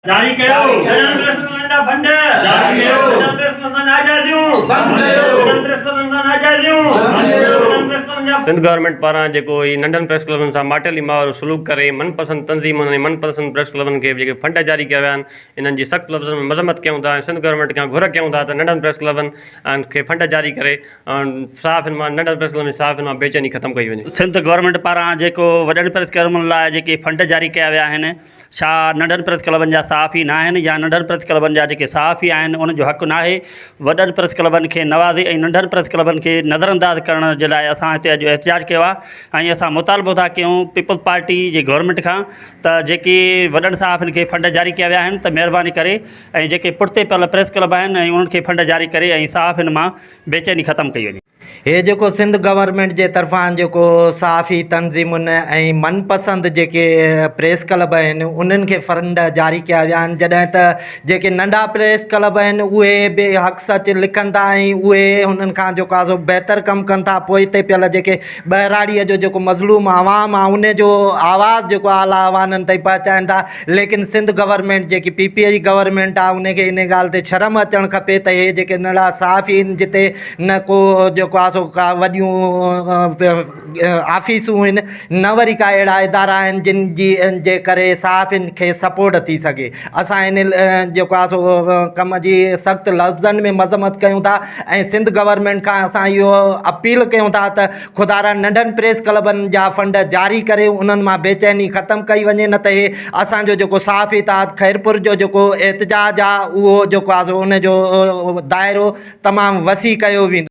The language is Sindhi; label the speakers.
Speaker 1: جاري ڪيو ننڍن پريس ڪلبن جا فنڊ جاري ڪيو ننڍن پريس ڪلبن سان ناجائزيون بند ڪيو ننڍن پريس ڪلبن سان ناجائزيون بند ڪيو ننڍن پريس ڪلبن جا
Speaker 2: سنڌ گورنمينٽ پاران جيڪو هي ننڍن پريس ڪلبن سان ماٽيلي ماء وارو سلوڪ ڪري من پسند تنظيمن ۽ من پسند پريس ڪلبن کي جيڪي فنڊ جاري ڪيا ويا آهن انهن جي سخت لفظن ۾ مذمت ڪيون ٿا ۽ سنڌ گورنمينٽ کان گهر ڪيون ٿا ته ننڍن پريس ڪلبن کي فنڊ جاري ڪري صحافين مان ننڍن پريس ڪلبن جي صحافين مان بيچيني ختم ڪئي وڃي.
Speaker 3: سنڌ گورنمينٽ پاران جيڪو وڏن پريس ڪلبن لاء جيڪي فنڊ جاري ڪيا ويا آهن ڇا ننڍن پريس ڪلبن جا صحافي ناهن يا ننڍن پريس ڪلبن جا جيڪي صحافي آهن انهن جو حق ناهي وڏن پريس ڪلبن کي نوازي ۽ ننڍن پريس ڪلبن کي نظر انداز ڪرڻ جي لاء اسان هتي اڄ احتجاج ڪيو آهي ۽ اسان مطالبو ٿا ڪيون پيپلز پارٽي جي گورنمينٽ کان ته جيڪي وڏن صحافين کي فنڊ جاري ڪيا ويا آهن ته مهرباني ڪري ۽ جيڪي پٺتي پيل پريس ڪلب آهن ۽ انهن کي فنڊ جاري ڪري ۽ صحافين مان بيچيني ختم ڪئي وڃي.
Speaker 4: هي جيڪو سنڌ گورنمينٽ جي طرفان جيڪو صحافي تنظيمن ۽ من پسند جيڪي پريس ڪلب آهن انهن کي فنڊ جاري ڪيا ويا آهن جڏهن ته جيڪي ننڍا پريس ڪلب آهن اهي به حق سچ لکن ٿا ۽ اهي هنن کان جيڪو آهي سو بهتر ڪم ڪن ٿا پوئتي پيل جيڪي ٻهراڙيء جو جيڪو مظلوم عوام آهي ان جو آواز جيڪو اعليٰ ايوانن تائين پهچائن ٿا ليڪن سنڌ گورنمينٽ جيڪي پي پي جي گورنمينٽ آهي ان کي ان ڳالهه تي شرم اچڻ کپي ته هي جيڪي ننڍا صحافي آهن جتي نه ڪو جيڪو آهي سو ڪا وڏيون آفيسون آهن نه وري ڪا اهڙا ادارا آهن جن جي جي ڪري صحافين کي سپورٽ ٿي سگهي اسان ان جيڪو آهي سو ڪم جي سخت لفظن ۾ مذمت ڪيون ٿا ۽ سنڌ گورنمينٽ کان اسان اهو اپيل ڪيون ٿا ته خدارا ننڍن پريس ڪلبن جا فنڊ جاري ڪري انهن مان بيچيني ختم ڪئي وڃي نه ته هي اسان جو جيڪو صحافي اتحاد خيرپور جو جيڪو احتجاج آهي اهو جيڪو آهي سو ان جو دائرو تمام وسيع ڪيو ويندو.